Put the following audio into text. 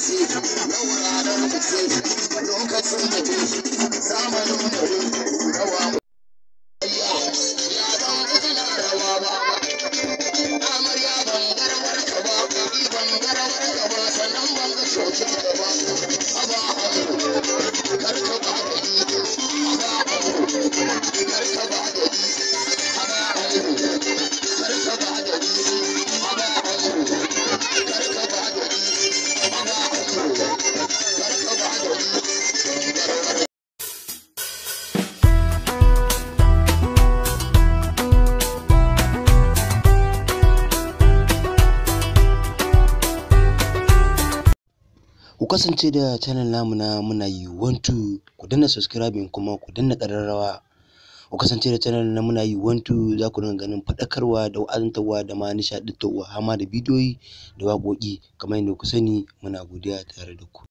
ce, yau ranar mu ce, lokacin mu ne, zamanin mu ne, rawa mu. Ya ban ga kana rawa ba, amarya ban ga rawar ka ba, ni ban ga rawar ka ba, sannan ban ga shokin ka ba. Haba ango, kar ka ba da ni, haba ango, kar ka ba da ni, haba ango, kar ka ba da ni, haba ango, kar ka ba da ni, haba ango, kar ka ba da ni, ban ga rawar. Ku kasance da channel namu na Muna Yi 12, ku danna subscribing kuma ku danna ƙararrawa. Ku kasance da channel na Muna Yi 12, za ku dinga ganin faɗakarwa da wa'azantarwa da ma nishaɗantarwa, har ma da bidiyoyi da waƙoƙi kamar yadda ku sani. Muna godiya tare da ku.